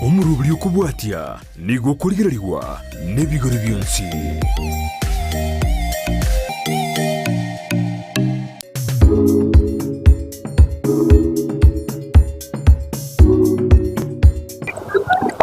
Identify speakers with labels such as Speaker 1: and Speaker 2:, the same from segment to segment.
Speaker 1: Omoroberi okobwatia nigo okorigererigwa nebigori bionsi.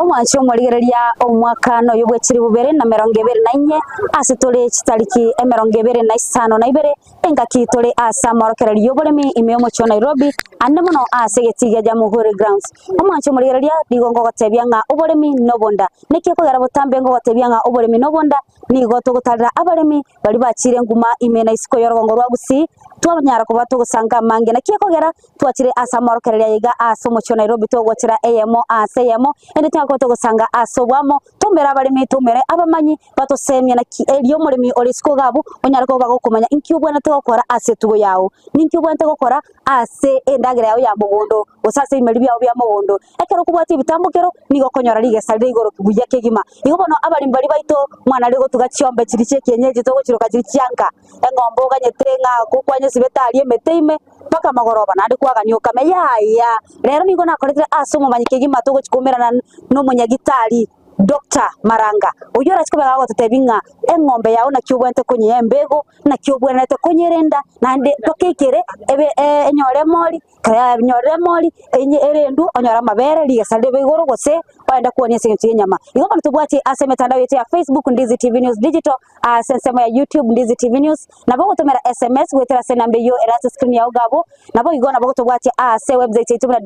Speaker 2: Omwanchi omorigereria omwaka noyo bwe chilifu bibere na emerongo ebere na inye, ase tore chitariki emerongo ebere na isano na ibere, Engaki tore ase amorokererio y'oboremi ime y'omochie o Nairobi, ande mono ase egetii gia Jamhuri Grounds. Omwanche omorigereria, nigo ngogotebia ng'a oboremi nobonda. Naki ekogera botambe ngogotebia ng'a oboremi nobonda? Nigo togotarera abaremi baria bachiire nguma ime na isiko y'orogongo rwa Gusii, twanyara koba togosanga amange. Naki ekogera twachire ase amorokererio aya iga ase omochie o Nairobi togochera eyemo ase eyemo, ende twanyara koba togosanga ase oboamo, Toumere abaremi, toumere abamanyi, batosemie naki erio omoremi ore isiko iga abwo onyare koba gokomanya inki obwenerete gokora ase etugo yao, ninki obwenerete gokora ase endagera yao ya mogondo, gose ase ebimeri biao bia mogondo. Ekero okobwatia ebitambokero, nigo okonyora rigesa rire igoro buya kegima. Igo bono abaremi baria baito mwanarire gotuga chiombe chiria chi'ekienyeji togochiroka chiria chianka, eng'ombe oganyete ng'a kokwanyesibete aria emete ime, mpaka mogoroba, naende kwagania okame, Yaya! Rero nigo nakoretire ase omomanyi kegima togochia koumerana nomonyagitari Doctor Maranga, oyio orachie koba gagototebia ng'a eng'ombe yao naki obwenerete konyea embego, naki obwenerete konyerenda, naende mpaka ekere ebe enyore emori, ekero yanyorire emori, enye erendwe onyore amabere, rigesa ribe igoro gose ogende kwonia ase eng'encho y'enyama. Igo bono tobwatie ase emetandao yaito ya Facebook Ndizi TV News Digital, ase ensemo ya YouTube Ndizi TV News, nabo ogotomera SMS goetera ase enamba eyio ere ase screen yao iga abwo, Naboigo nabo gotobwatia ase website yaito buna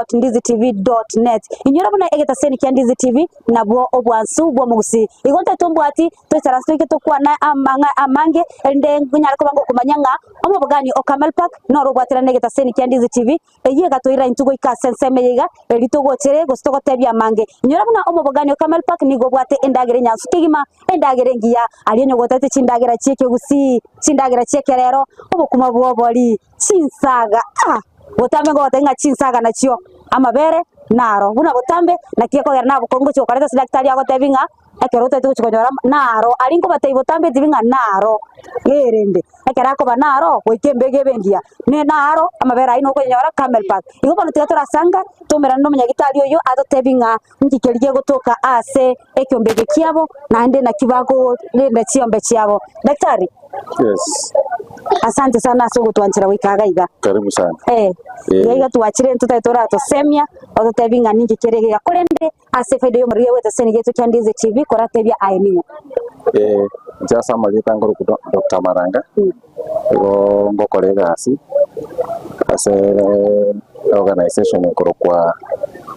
Speaker 2: www.ndizitv.net. Inyora buna egetaseni kia Ndizi TV nabwo obwansu bw'omogusii. Igo ntaete ombwati toisaranse toike tokwane amang'a amange erinde nkonyare koba ngokomanya ng'a omobogani o Camel Park noro obwaterane negetaseni kia Ndizi TV eyio egatoira intwe goika ase ensemo eye iga eri togochere gose togotebia amange. Inyora buna omobogani o Camel Park nigo obwate endagera enyansu kegima Endagera engiya, aria onye gotete chindagera chi'ekegusii, chindagera chi'ekerero, obokima bw'obori, chinsaga, ah! Botambe ngogotebia ng'a chinsaga nachio amabere naro. Buna botambe, naki ekogera nabokong'u ngochia gokoreta ase daktari agotebi ng'a ekero otagete gochia konyora ama naro. Aria nkobatebia botambe tibi ng'a naro, erende ekero akoba naro, goika embego ebe engiya, ne naro amabere ayio nokonyanyora camel park. Igo bono tiga torasanga, toumerane na omonyagitari oyio atotebi ng'a Inki keria gegotoka ase ekiombe eke kiabo, naende naki bakorenda chiombe chiabo? Daktari,
Speaker 3: Yes.
Speaker 2: asante sana ase ogotwanchera goika iga iga.
Speaker 3: Karibu sana.
Speaker 2: Eh,
Speaker 3: Eh.
Speaker 2: iga iga twachire intwe tari toratosemia, ototebi ng'a ninki kere iga. Korende ase efaida y'omorwire bw'egeseni giaito kia Ndizi TV koratebia aye ning'o?
Speaker 3: Eh, inche ase amarieta nkorokwa Do- Doctor Maranga, igo ngokora egasi ase organization ekorokwa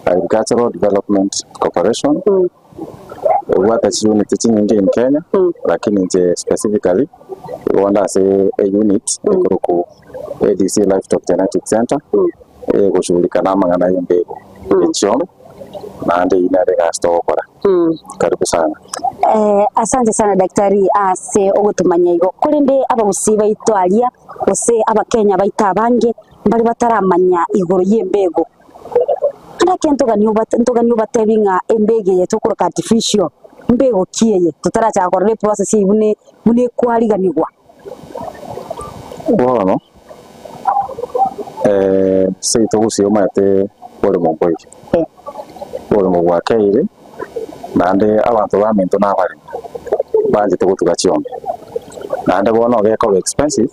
Speaker 3: Agricultural Development Corporation, ebwate chiunit chinyinge in Kenya, lakini inche specifically igo nde ase eunit ekorokwa ADC Livestock Genetic Centre, egoshughulika na amang'ana ya embego ya chiombe, naende eyio nere egasi togokora. Karibu sana.
Speaker 2: Asante sana daktari ase ogotomanya igo. Korende abagusii baito aria gose abakenya baito abange mbare bataramanya igoro y'embego. Naki ntoganie obate ntoganie obatebi ng'a embego eye tokoroka artificial, mbego ki eye totarachaka korora eprocess eywo buna buna ekwariganigwa.
Speaker 3: Bono seito gusii omanyete boremo mboiyo, oboremo bwakeire naende abanto baminto nabaremi banchete gotuga chiombe, naende bono gekoba expensive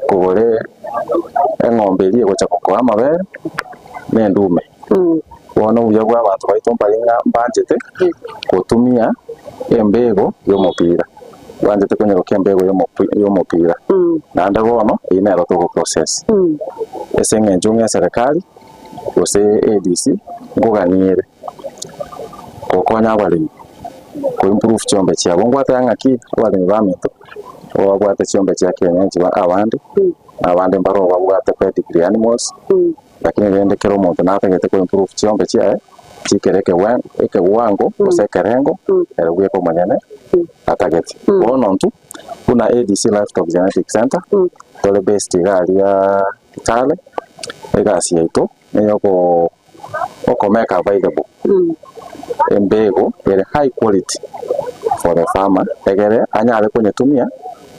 Speaker 3: kogora eng'ombe eria egocha gokoa amabere na endume. Bono obuya bwa abanto baito mbare ng'a mbanchete gotumia embego y'omopira, mbanchete konyerokia embego y'omopira, naende bono eyio nero togo process. Ase eng'encho ng'a eserekari gose ADC nkogania ere gokonya abaremi ko improve chiombe chiabo. Ngwateba ng'aki abaremi baminto nigo babwate chiombe chia kienyeji abande, na abande mbaroo babwate pedigree animals. Lakini rende kera omonto natagete ko improve chiombe chiaye chikere ekewango gose ekerengo ere bweka omonyene atagete. Bono intwe buna ADC Livestock Genetic Centre tore based iga aria Kitale, egasi yaito neyoko okomake available embego ere high quality for the farmer egere anyare konyetumia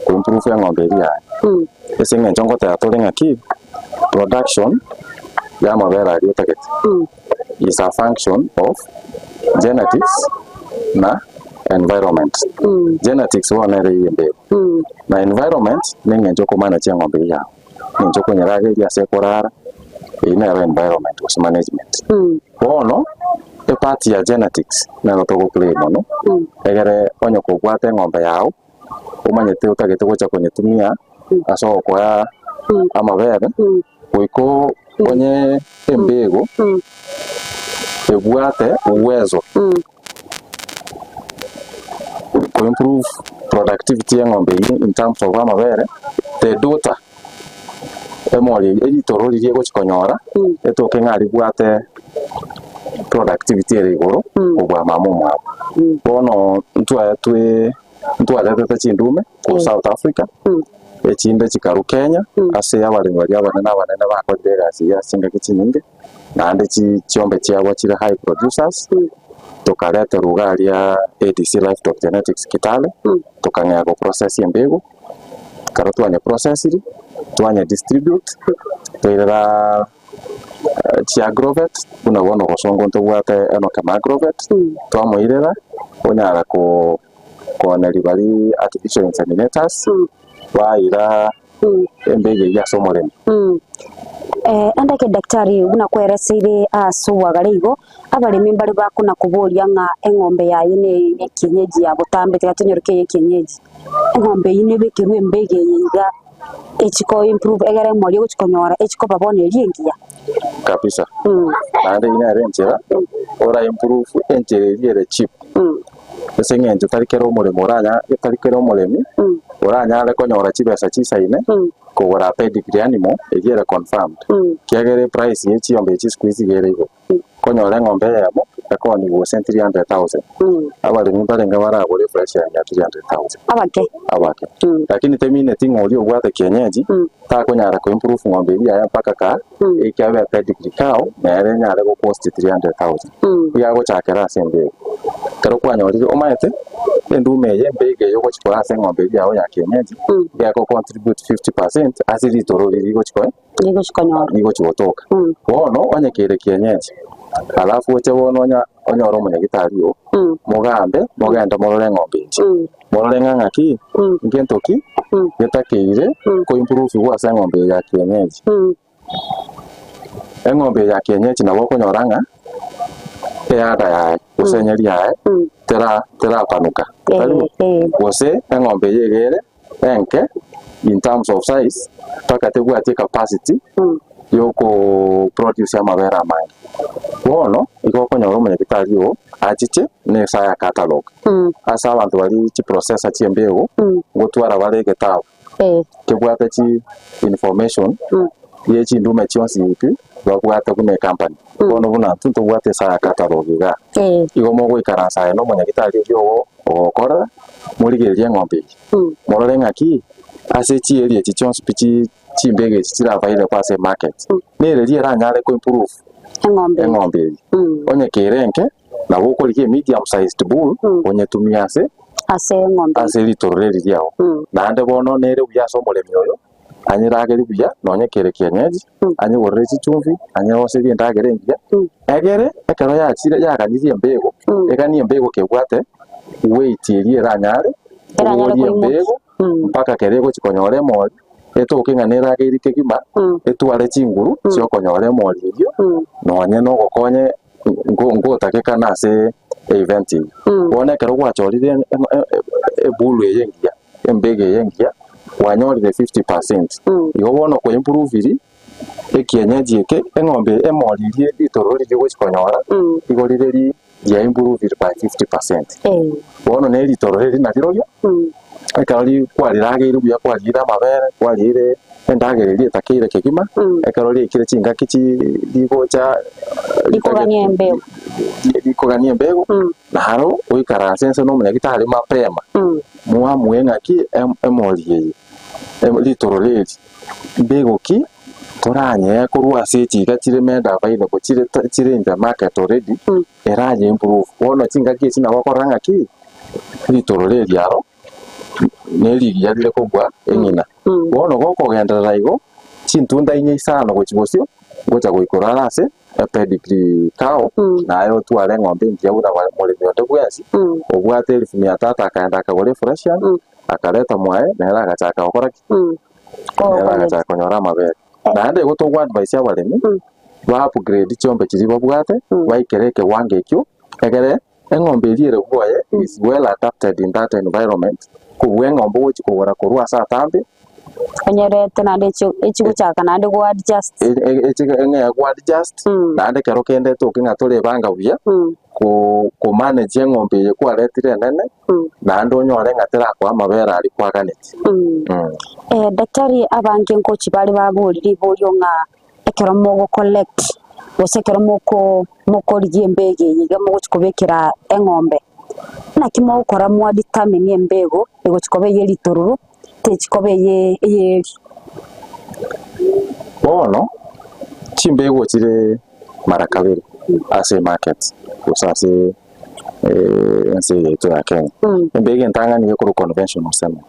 Speaker 3: ko improve eng'ombe eria yaye. Ase eng'encho ngoteba tore ng'aki production ya amabere aria otagete. is a function of genetics na environment. Genetics bono nere eywo embego, na environment na eng'encho okomana chieng'ombe eyio yao, eng'encho okonyerageria ase ekorara, eyio nero environment gose management. Bono, epart ya genetics nero togo play mono, egere onye kobwate eng'ombe yao, omanyete otagete gocha konyetumia ase ogokoa amabere, goika onye embego ebwate uwezo ko improve productivity ya eng'ombe eyio in terms of amabere, the daughter emori eyio eritoro riria egochi konyora etoke ng'a ribwate productivity ere igoro kobua mama omwabo. Bono ntwaetwe ntwaretete chindume korwa South Africa, echinde chikarwa Kenya ase abaremi baria abanene abanene bakorire egasi eyio ase chingaki chinyinge, naende chi chiombe chiabo chire high producers, tokareterwa iga aria ADC Livestock Genetics Kitale, tokang'ea go process embegu, ekero twanye processiri, twanye distribute, twairera chi agrovet, buna bono obosongo ntobwate Enock Agrovet, twamoirera, onyara ko kooneria baria artificial inseminators, baira embegu eyio ase omoremi.
Speaker 2: Endeke daktari, buna kwereseire ase obwagare igo, abaremi mbare bakona koboria ng'a eng'ombe yaye ne ekienyeji ya botambe, tiga tonyoreke eye ekienyeji. Eng'ombe eyio nebekerwe embegu eye iga, echi ko improve egere emori egochi konyora echi koba bono eria engiya.
Speaker 3: Kabisa. Naende eyio nere enchera ora improve enchera eria ere cheap. Ase eng'encho tari kera omoremo oranya tari kera omoremi oranyare konyora chibesa chisaine kogora pedigree animal eria ere confirmed. Ekiagera eprice ye chiombe echi siku hizi iga ere igoro. Okonyora eng'ombe eyemo ekoonigwa gose 300,000. Abaremi mbarenge baragore efreshian ya 300,000.
Speaker 2: Abake.
Speaker 3: Abake. Lakini temineti ng'a oria obwate kienyeji takonyara ko improve ng'ombe eria yaye mpaka ka eike abe pedigree cow nere enyare go cost 300,000. Iga agochakera ase embego. Ekero kwanyorire omanyete endume eye embego eye ogochi koa ase eng'ombe eria yago ya kienyeji iga ego contribute 50% ase ritoro riria rigochi koe
Speaker 2: Rigochi konyora.
Speaker 3: Rigochi gotoka. Bono onye kere kienyeji alafu oche bono onya onyore omonyagitari oo mogambe mogende morore eng'ombe echi. Morore ng'a ng'aki ngento ki getakeire ko improve ase eng'ombe eye ya kienyeji. Eng'ombe eye ya kienyeji nabo okonyora ng'a eada yaye gose enyeri yaye tera terapanuka tari bo? Gose eng'ombe eye iga ere enke in terms of size mpaka tebwati ecapacity ya oko produce amabere amange. Bono igo okonyora omonyagitari oo achiche na esaa ya catalogue ase abanto baria chiprocessor chia embego ngotwara bare egetabu kebwate chi information ye chindume chionsi pi babwate buna ecompany. Bono buna intwe ntobwate esaa ya catalogue igaa, igo mogoikaransa aye na omonyagitari oria ogo ogokorera morigererie eng'ombe eyio, morore ng'aki ase chieri echi chionsi pi chi chimbega echi chire available ase emarket, nereri eranyare ko improve
Speaker 2: Eng'ombe eye.
Speaker 3: eng'ombe eyio. Onye kere enke, nabo okorigia emedium sized bull onyetumie ase
Speaker 2: Ase eng'ombe eye.
Speaker 3: ase ritoro reri riao. Naende bono nere buya ase omoremi oyo, anyerageri buya nonye kere kienyeji, anyegorere chichumbi, anyeroserie endagera engiya, egere ekero yachire yaganirie embego, eganie embego kebwate weight eria eranyare
Speaker 2: Eranyare
Speaker 3: kobogoria
Speaker 2: koimokia.
Speaker 3: embego mpaka ekero egochi konyora emori, etoke ng'a nerageire kegima, etware chinguru chiokonyora emori eyio, nonye na ogokonye nko- ngotakekana ase event eyio. Bono ekero gwachorire ebull eye engiya, embego eye engiya, kwanyorire 50%, igo bono kwa improve ekienyeji eke, eng'ombe emori eria ritororo riria ogochi konyora, igo rire ri ria improved by 50%. Bono ne ritororo eri narirorio, ekero ri kwarirageire buya kwariire amabere, kwariire endagera eria etakeire kegima, ekero riaikire chingaki chi rigocha
Speaker 2: Rikogania embego.
Speaker 3: rikogania embego, naro oikaranse inse na omonyagitari mapema, moamue ng'aki emori eye, ritororo eri. Mbegu ki toranyee korwa ase echiga chire made available chire chire in the market already eraye improve. Bono chingaki echi nabo okorora ng'aki ritororo eri aro nerigiya rire kobua eng'ina. Bono gokogenderera igo chintunda inye isano gochia bosio. Ngocha goikora are ase epedigree cow, naye otware eng'ombe engiya buna moremi onde bwensi, obwate elfu mia tatu akaenda akagora efreshian, akareta mwaye, nere agachaka gokora ki? Nere agachaka konyora amabere. Naende igo togo advise abaremi, ba upgrade chiombe chiria babwate, baikere ekewango ekio, egere eng'ombe eria ere bwoye is well adapted in that environment, kobua eng'ombe ogochia kogora korwa ase atambe,
Speaker 2: Onyerete naende echigochaka naende go adjust.
Speaker 3: Eng'e go adjust, naende ekero kende etoke ng'a torebanga buya, ko manage eng'ombe eye kwaretire enene, naende onyore ng'a terakoa amabere aria kwaganetie.
Speaker 2: Daktari abange ngochi bare babori riborio ng'a ekero mogo collect gose ekero moko mokorigia embego eye iga mogochi kobekera eng'ombe, naki mogokora mwa determine embego egochi koba eye ritororo techi koba eye eyeri.
Speaker 3: Bono chimbego chire mara kabere ase emarket gose ase ense eye yaito ya Kenya. Embego entang'ani nigo ekorokwa conventional semen.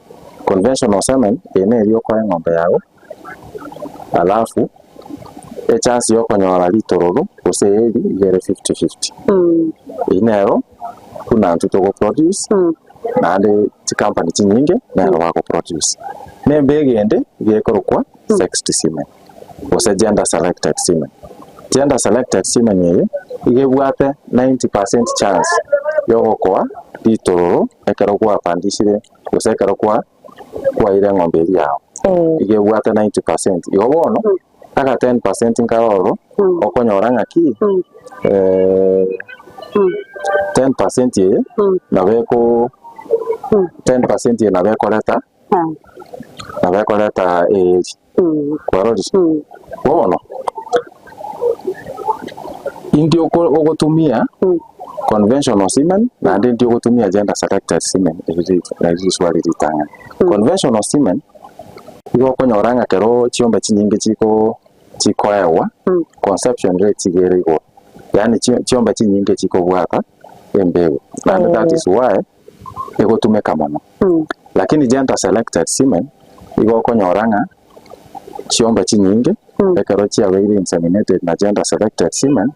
Speaker 3: Conventional semen eye neri okoa eng'ombe yago alafu echance ya okonyora ritororo gose eeri iga ere fifty fifty. Eyio nero buna intwe togo produce naende chikampani chinyinge nero bago produce. Na embego ende iga ekorokwa sexed semen gose gender selected semen. Gender selected semen eye iga ebwate 90% chance ya ogokoa ritororo ekero gwapandishire gose ekero kwa kwaeire eng'ombe eria yao. Iga ebwate 90%. Igo bono aka 10% nkare ororo okonyora ng'aki 10% eye nabo eko 10% eye nabo ekoreta nabo ekoreta eeri. Kwarorire? Bono indi ogotumia conventional semen naende indi ogotumia gender selected semen eri nari riswali ritang'ani. Conventional semen igo okonyora ng'a ekero chiombe chinyinge chiko chikoegwa conception rate iga ere igoro, yaani chiombe chinyinge chikobwata embego naende that is why egotumeka mono. Lakini gender selected semen igo okonyora ng'a chiombe chinyinge ekero chiabeire inseminated na gender selected semen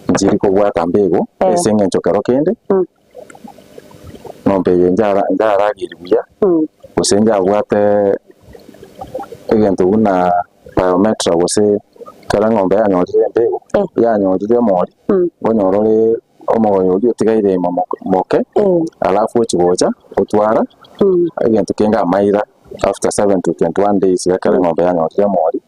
Speaker 3: nchiri kobwata mbego ase eng'encho kero kende ng'ombe eye njara njarageri buya gose njabwate egento buna biometra gose ekero eng'ombe yanyorire embego yanyorire emori nkonyora ore omogoyo oria otigaire ime moke alafu ochia gocha otwara egento kenge amaira after 7 to 21 days ekero eng'ombe yanyorire emori,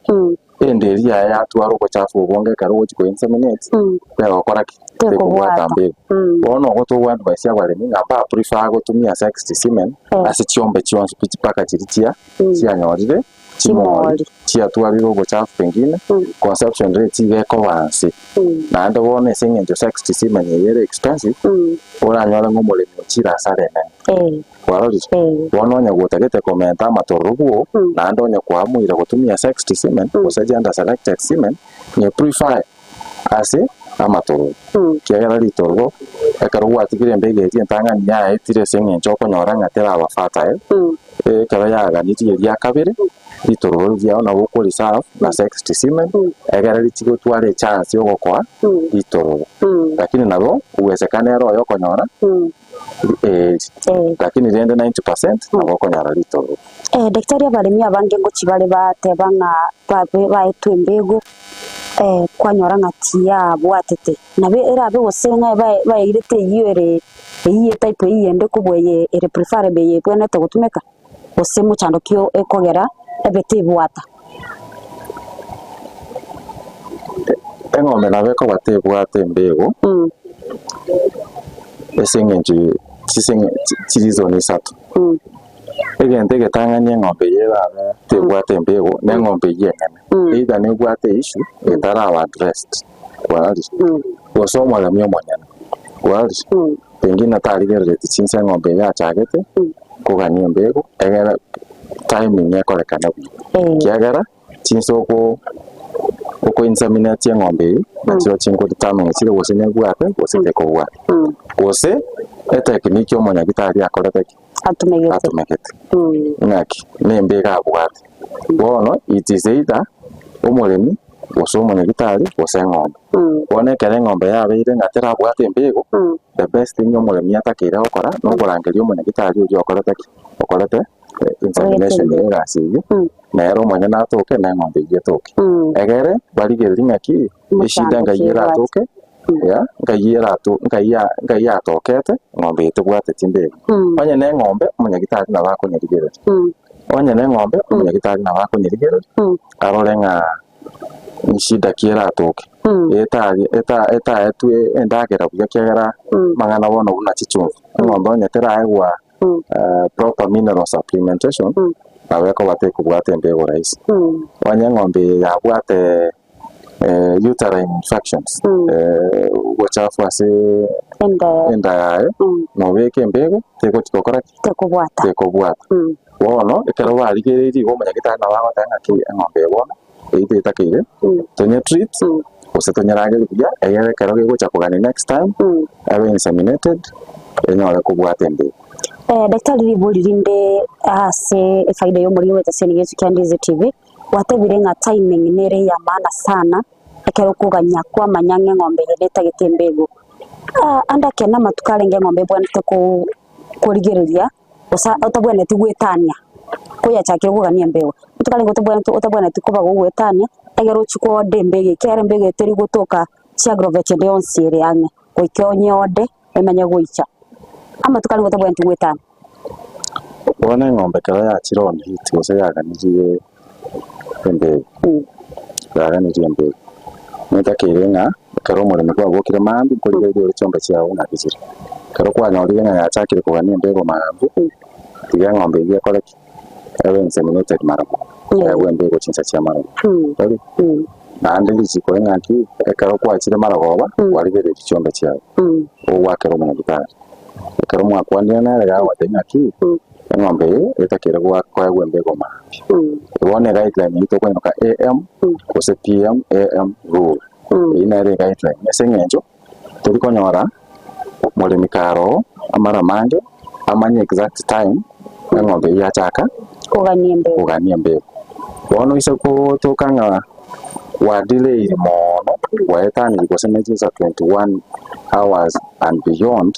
Speaker 3: ende eria yaye yatwara obochafu obonge ekero ogochia ko inseminate tegokora ki? Tekobwata mbegu. Bono nigo togo advise abaremi ng'a ba prefer gotumia sexed semen ase chiombe chionsi pi mpaka chiria chia chianyorire chimori chiatwarire obochafu pengine conception rate iga ekoba nse. Naende bono ase eng'encho sexed semen eye ere expensive oranyore ng'a omoremi ochire asara enene. Kwarorire? Bono onye gotagete komenta amatororo bwo, naende onye kwamuire gotumia sexed semen gose gender selected semen, nye prefer ase amatororo. Ekiagera ritororo ekero gwatigire embego eria entang'ani yaetire ase eng'encho okonyora ng'a teraba fertile, ekero yaganirie eria kabere, ritororo riao nabo oko reserve na sexed semen, egere richi gotwara echance ya ogokoa ritororo. Lakini nabo uwezekano ere oyo okonyora eeri, lakini rende 90% nabo okonyora ritororo.
Speaker 2: Daktari abaremi abange ngochia bare bateba ng'a babe baetwe embego kwanyora ng'a tiyabwatete, nabo erabe gose ng'a baeirete eyio ere eyio etype eyio ende kobua eye ere preferable eye ebwenerete gotumeka, gose mochando ki ekogera ebe tebwata.
Speaker 3: Eng'ombe nabo ekoba tebwate embego ase eng'encho chireason isato. Egento egetang'ani eng'ombe eye erabe tebwate embego, na eng'ombe eyio eng'ene, either nebwate issue etaraba addressed kwarorire, gose omoremi omonyene kwarorire, pengine tarigerereti chinsa eng'ombe eye yachagete kogania embego egere timing ekorekane buya, ekiagera chinsa oko oko inseminate eng'ombe eyio nachio chingo determine chire gose nebwate gose tekobwata, gose etechnique omonyagitari akorete ki?
Speaker 2: Atumegete.
Speaker 3: Atumegete. Ng'aki? Nembe iga abwate. Bono it is either omoremi. gose omonyagitari, gose eng'ombe. Bono ekero eng'ombe yabeire ng'a terabwate embego, the best thing omoremi atakeire gokora, nokorangeria omonyagitari oria okorete ki? Okorete insemination ya egasi eyio, nere omonyene atoke na eng'ombe eyio etoke. Egere barigererie ng'aki, eshida ngai eratoke, ya, ngai erato ngai ya ngai yatokete, eng'ombe eye tebwateti mbego. Onye na eng'ombe, omonyagitari nabo akonyerigereria. Onye na eng'ombe, omonyagitari nabo akonyerigereria, arore ng'a nshida ki eratoke, etari eta etaetwe endagera buya ekiagera amang'ana bono buna chichumbi, eng'ombe onye teraegwa proper mineral supplementation, nabo ekoba tekobwata embego rahisi. Onye eng'ombe eye yabwate uterine infections, obochafu ase enda yaye, nobeke embego tegochi gokora ki?
Speaker 2: Tekobwata.
Speaker 3: Tekobwata. Bono ekero barigereirie igo omonyagitari nabo agoteba ng'aki eng'ombe eye bono eyio tetakeire tonye treat gose tonyeragerie buya egere ekero gegocha kogania next time ebe inseminated enyore kobwata embego.
Speaker 2: Daktari ribori rinde ase efaida ya omoriri bw'eteseni Yesu kia Ndizi TV, gwatebire ng'a timing nere ya maana sana ekero okoganya kwamanya ng'a eng'ombe eye netagete embego. Ande ekeene amatuko arenge eng'ombe ebwenerete korigereria gose otabwenereti goetania, koyachakire kogania embego, amatuko arenge otabwenereti otabwenereti koba gogoetania, egere ochie koorder embego ekiagera embego eye teri gotoka chiagrovet ende yonsi ere ang'e, goika onyeorde emanye goicha. Amatuko arenge otabwenereti goetania.
Speaker 3: Bono eng'ombe ekero yachire on heat gose yaganirie embego, yaganirie embego, netakeire ng'a ekero omoremi kwabokire maambia nkorigereria ore chiombe chiago ng'aki chire. Ekero kwanyorire ng'a yachakire kogania embego maambia, tiga eng'ombe eyio ekore ki? Ebe inseminated mara mono, eegwe embego chinsa chia marogoba, tari? Naende richiko ng'aki, ekero kwachire marogoba, kwarigereria chiombe chiago, ogwakera omonyagitari. Ekero mwakwanire nere iga agotebia ng'aki, eng'ombe eye etakeire goa koegwa embego maambia. Bono eguideline eyio tokoinyoka AM gose PM AM rule. Eyio nere eguideline ase eng'encho tori konyora moremi kare oo amara amange amanye exact time eng'ombe eyio yachaka
Speaker 2: Kogania embego.
Speaker 3: kogania embego. Bono oise gotoka ng'a gwa delayire mono gwaetanirie gose ne chinsa 21 hours and beyond,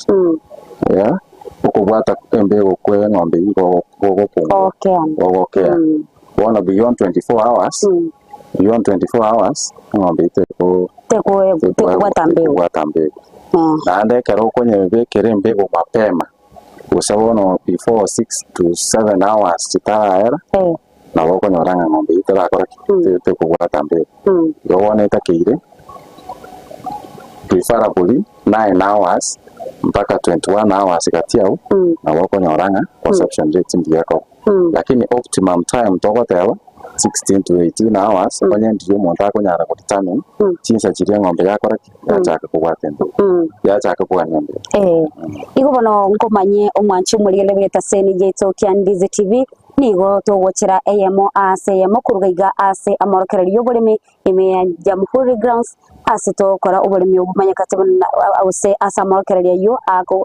Speaker 3: yeah, okobwata embego kwe eng'ombe eyio igo gogopungua,
Speaker 2: Gogokea.
Speaker 3: gogokea. Bono beyond 24 hours, beyond 24 hours, eng'ombe eyio teko
Speaker 2: Teko tekobwata mbegu.
Speaker 3: tekobwata mbegu. Naende ekero okonyebekera embego mapema, gose bono before 6 to 7 hours chitaraera, nabo okonyora ng'a eng'ombe eyio terakora ki? Tekobwata mbegu. Igo bono etakeire preferably 9 hours mpaka 21 hours gati abwo, nabo okonyora ng'a conception rate mbuya ekoba. Lakini optimum time togoteba 16 to 18 hours, onye ndiria omonto akonyara go determine chinsa chiria eng'ombe yakora ki? Yachaka kobwata embeo, yachaka kogania embeo.
Speaker 2: Igo bono nkomanye omwanchi omorigereria bw'etaseni yaito kia Ndizi TV, Nigo togochera eyemo ase eyemo koruga iga ase amorokererio y'oboremi ime ya Jamhuri Grounds ase togokora oboremi obomanyekate buna gose ase amorokererio ayio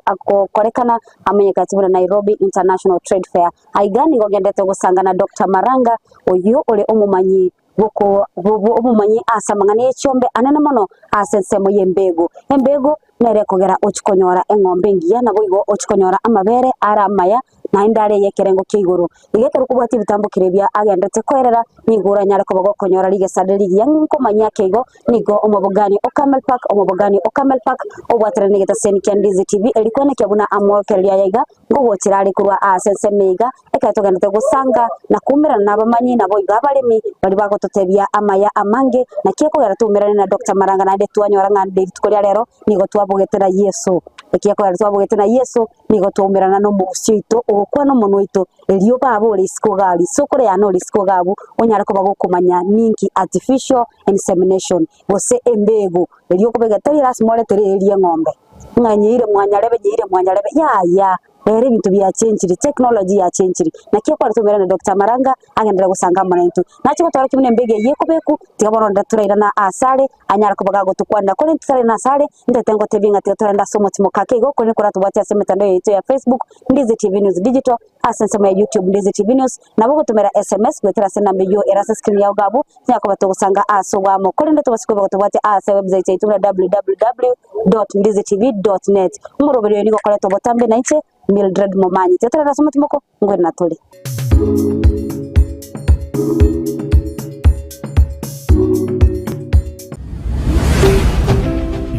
Speaker 2: agokorekana amanyekate buna Nairobi International Trade Fair. Aiga nigo ngendete gosanga na Doctor Maranga oyio ore omomanyi bw'obomanyi ase amang'ana y'echiombe anene mono ase ensemo y'embegu. Embegu nere ekogera ochie konyora eng'ombe engiya naboigo ochie konyora amabere are amaya naende are y'ekerengo kia igoro. Iga ekero okobwatia ebitambokero ebia agenderete koerera, nigo oranyare koba gokonyora rigesa rire rigiya nkomanyia ake igo, nigo omobogani o Camel Park, omobogani o Camel Park, obwaterane negetaseni kia Ndizi TV, erio kwenekia buna amorokererio aya iga ngogochera are korwa aase ensemo iga, ekero togenderete gosanga na koumerana nabamanyi naboigo abaremi baria bagototebia amaya amange, naki ekogera toumerane na Doctor Maranga naende twanyora ng'a rituko ria rero nigo twabogete na Yeso. Ekiekogera twabogete na Yeso, Nigo twaumerana nomogusi oito ogokwana omonwa oito, erio baba ore isiko iga aria, isiko yane ore isiko iga abwo, onyare koba gokomanya ninki artificial insemination, gose embego eria okobeka tari lasima oretere eeri eng'ombe, ng'a nyeire mwanyarebe nyeire mwanyarebe, yaya. Rero ebinto biachenchiri, technology yachenchiri. Naki ekwarete omoirane Doctor Maranga agenderere gosanga amo naintwe. Nache gotwara buna embegi eyio ekobekwa, tiga bono onde torairana asare, anyare koba gagotokwanera. Korende totarairana asare, ntete ngotebie ng'a tiga torende ase omotimoka ake igo, korende koratobwatie ase emetandao yaito ya Facebook, Ndizi TV News Digital, ase ensemo ya YouTube, Ndizi TV News, nabo ogotomera SMS goetera ase enamba eyio ere ase screen yao iga abwo, tinyara koba togosanga ase obwamo. Korende tobase koba gotobwatia ase ewebsite yaito buna www.ndizitv.net. Omoroberi oyo nigo okoretwa botambe nainche, Mildred Momanyi. Tiga torende ase omotimoko, ngwere natore.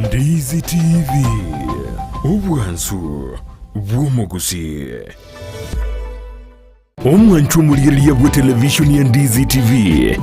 Speaker 1: Ndizi TV, obwansu bw'omogusii. Omwancho omorigereria bwe televishoni ya Ndizi TV,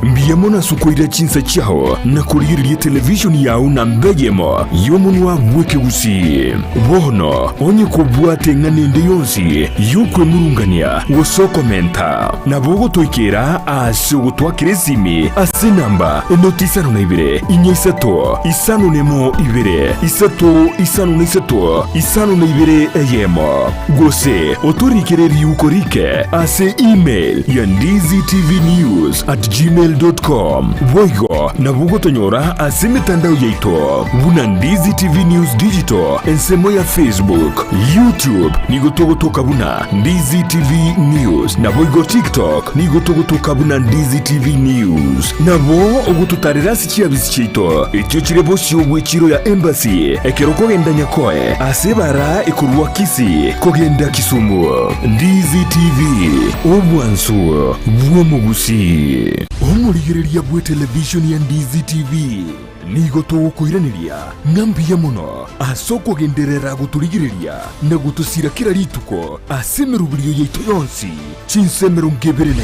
Speaker 1: mbuya mono ase okoira chinsa chiao na korigereria televishoni yao namba eyemo y'omonwa bw'ekegusii. Bono onye kobwate eng'ana ende yonsi y'okwemurungania gose okomenta, nabo ogotoikera ase ogotwakera esimi ase enamba enoti isano na ibere, inya isato, isano nemo ibere, isato isano na isato, isano na ibere eyemo. Gose otorikere riuko rike ase email ya ndizitvnews@gmail.com. Boigo nabo ogotonyora ase emetandao yaito buna Ndizi TV News Digital ensemo ya Facebook, YouTube nigo togotoka buna Ndizi TV News naboigo TikTok nigo togotoka buna Ndizi TV News. Nabo ogototarera ase chiabisi chiaito echio chire bosio bw'echiro ya Embassy ekero okogenda Nyakoe ase ebara ekorwa Kisii kogenda Kisumu. Ndizi TV, obwansu bw'omogusii. Omorigereria bw'etelevishoni ya Ndizi TV, nigo togokoiraneria ng'a mbuya mono ase okogenderera gotorigereria na gotosira kera rituko ase emeroberio yaito yonsi chinsa 24.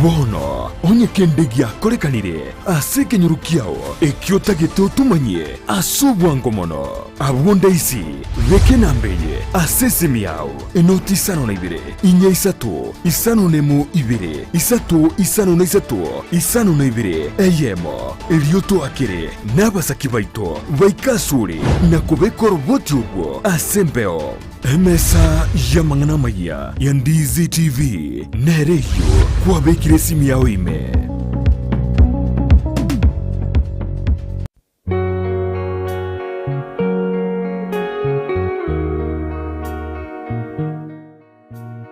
Speaker 1: Bono onye kende giakorekanire ase ekenyoro kiao ekio otagete otomanyie ase obwango mono, abwo ndaisi beka enamba eye ase esimi yao, enoti isano na ibere, inya isato, isano nemo ibere, isato isano na isato, isano na ibere, eyemo. Erio toakere nabasaki baito baike asore na kobeka oroboti orwo ase embeo. Emesa y'amang'ana amayia ya Ndizi TV nere eyio kwabekire esimi yao ime.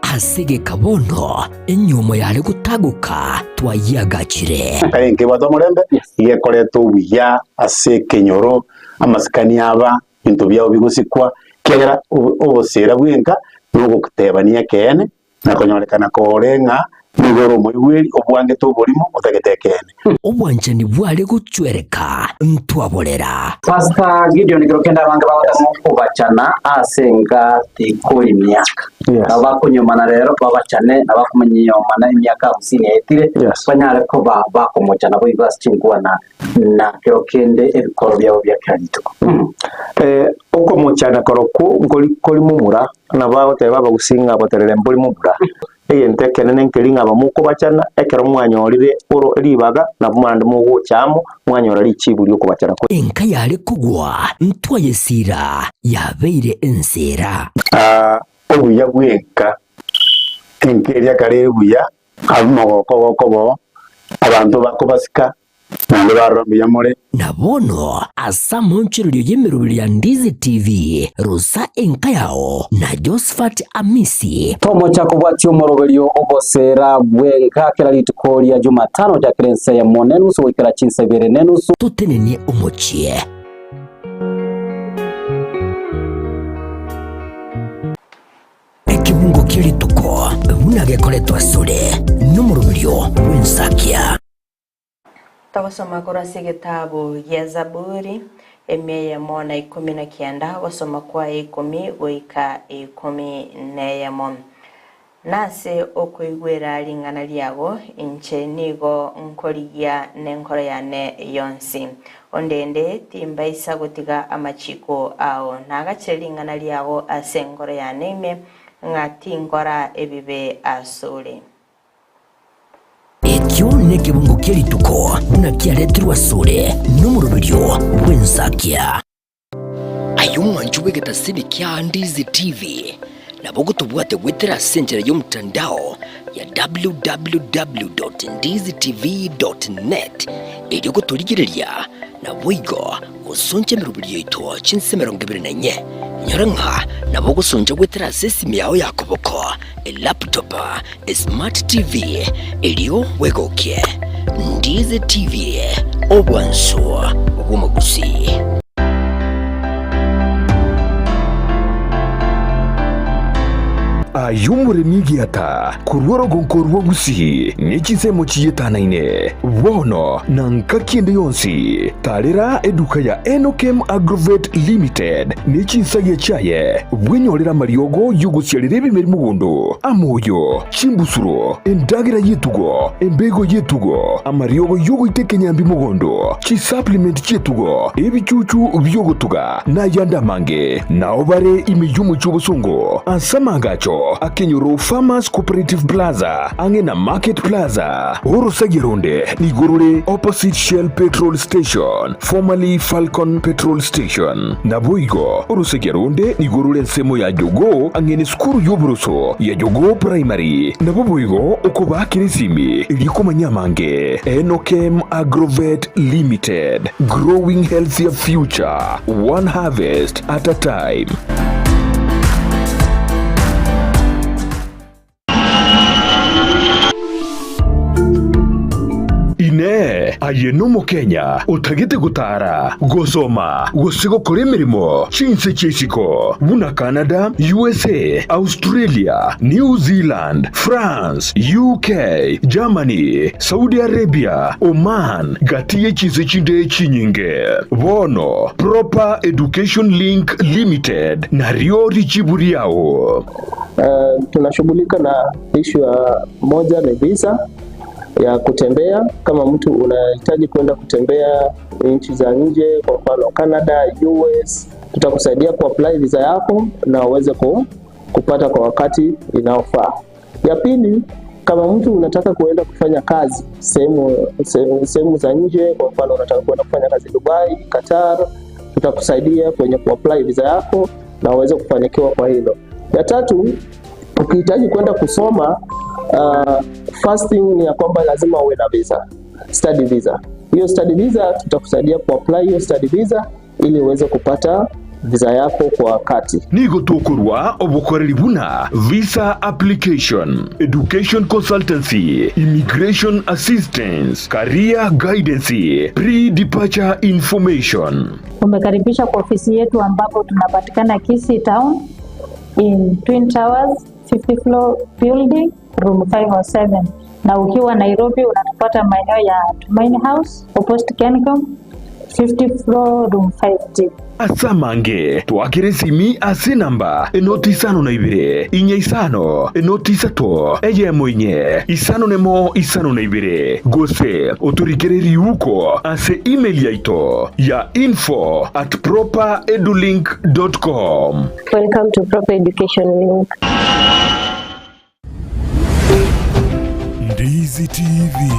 Speaker 4: Ase egeka bono enyiomo yare gotagoka twayiagachire.
Speaker 5: Kare nkebwate omorembe, igekoreta obuya ase ekenyoro, amasikani aba, ebinto biabo bigosikwa, ekiagera obosera bwenka na ogotebania ekeene, na konyorekana kore ng'a nigo ore omoigweri obwangete oborimo otagete ekeene.
Speaker 4: Obwanchani bware gochwereka ntwaborera.
Speaker 6: Pastor Gideon kero kende abange bagotema okobachana ase enka tikori miaka.
Speaker 3: Yes.
Speaker 6: Nabo bakonyomana rero babachane na bakomanyomana emiaka hamsini yaetire
Speaker 3: Yes.
Speaker 6: banyare koba bakomochana boigo ase chinkwana na kero kende ebikoro biabo bia kera rituko.
Speaker 3: Eh, okomochana korokwo nkori kori momura, nabo agoteba abagusii ng'a boterere mbori momura. Egento ekenene nkeri ng'a abamokobachana, ekero mwanyorire oro ribaga, nabo naende mogocha amo, mwanyora richibu ri'okobachana kwe.
Speaker 4: Enka yare kogwa ntwayesiira, yabeire enseera.
Speaker 5: Aa, obuya bw'enka, enka eria kare ere buya, abwo omogoko ogokoba oo, abanto bakobasika, Naende barora mbuya more.
Speaker 4: Na bono ase amonchererio y'emeroberi ya Ndizi TV, rusa enka yao na Josephat Amisi.
Speaker 6: Tomocha kobwatia omoroberio oboseera bw'enka kera rituko ria Jumatano gochakera ensa eyemo nenusu goikera chinsa ibere nenusu.
Speaker 4: Totenenie omochie. Ekebungo kie rituko buna gekoretwa asore nomoroberio bw'ensakia.
Speaker 7: Togosoma korwa ase egetabu gia Zaburi, emia eyemo na ikomi na kianda, ogosoma kwaye ikomi goika ikomi neyemo. Nase okoigwera ring'ana riago, inche nigo nkorigia nenkoro yane yonsi. Ondende timbaisa gotiga amachiko ao. Nagachire ring'ana riago ase enkoro yane ime, ng'a tinkora ebibe asore.
Speaker 4: Ekio nekebungo kie rituko buna kiaretirwe asore nomoroberio bw'ensakia. Aye omwancho bw'egetasini kia Ndizi TV, Nabo ogotobwate goetera ase enchera y'omotandao ya www.ndizitv.net erio gotorigereria naboigo gosoncha emeroberi yaito chinsa 24. Inyora ng'a nabo ogosoncha goetera ase esimi yao ya koboko, elaptop, esmart TV erio bwegokie. Ndizi TV, obwansu bw'omogusii.
Speaker 1: Aye omoremi egiata korwa orogonko rwa Gusii ne chinsemo chietanaine, bono na ngaki ende yonsi, tarera eduka ya Enokem Agrovet Limited ne chinsagia chiaye, bwenyorere amariogo y'ogosiarera ebimeri mogondo, amoyo, chimbusuro, endagera y'etugo, embego y'etugo, amariogo y'ogoita ekenyambi mogondo, chisupplement chi'etugo, ebichuchu bi'ogotuga, na ayande amange. Nao bare ime y'omochie obosongo ase amaagacho akenyoro Farmers Cooperative Plaza ang'e na Market Plaza. Orosagia ronde nigo rore opposite Shell Petrol Station, formerly Falcon Petrol Station. Naboigo orosagia ronde nigo rore ensemo ya Jogoo ang'e nesukuru y'oboroso ya Jogoo Primary. Nabo boigo okobaakera esimi erio komanya amange. Enokem Agrovet Limited, growing healthier future, one harvest at a time. Inee! Aye n'Omokenya otagete gotaara, gosoma, gose gokora emeremo chinse chia isiko buna Canada, USA, Australia, New Zealand, France, UK, Germany, Saudi Arabia, Oman, gati ye chinse chinde chinyinge? Bono Proper Education Link Limited nario richibu riao.
Speaker 8: Tunashughulika na ishu ya moja ni visa ya kutembea. Kama mtu unahitaji kwenda kutembea nchi za nje, kwa mfano Canada, US, tutakusaidia kuapply visa yako na uweze kupata kwa wakati inaofaa. Ya pili, kama mtu unataka kuenda kufanya kazi sehemu za nje, kwa mfano unataka kuenda kufanya kazi Dubai, Qatar, tutakusaidia kwenye kuapply visa yako na uweze kufanikiwa kwa hilo. Ya tatu, ukihitaji kwenda kusoma, first thing ni ya kwamba lazima uwe na visa, study visa. Hiyo study visa tutakusaidia kuapply hiyo study visa ili uweze kupata visa yako kwa wakati.
Speaker 1: Nigo tokorwa obokoreri buna visa application, education consultancy, immigration assistance, career guidance, pre-departure information.
Speaker 9: Umekaribishwa kwa ofisi yetu ambapo tunapatikana Kisii Town in Twin Towers 50 floor building room 507, na ukiwa Nairobi unatupata maeneo ya Tumaini House opposite Kencom 50 floor room 5D.
Speaker 1: Ase amange twakere esimi ase enamba enoti isano na ibere, inya isano, enoti isato, eyemo inye, isano nemo isano na ibere, gose otorikere riuko ase email yaito ya info at properedulink dot com.
Speaker 10: Welcome to Proper Education Link.
Speaker 1: Ndizi TV,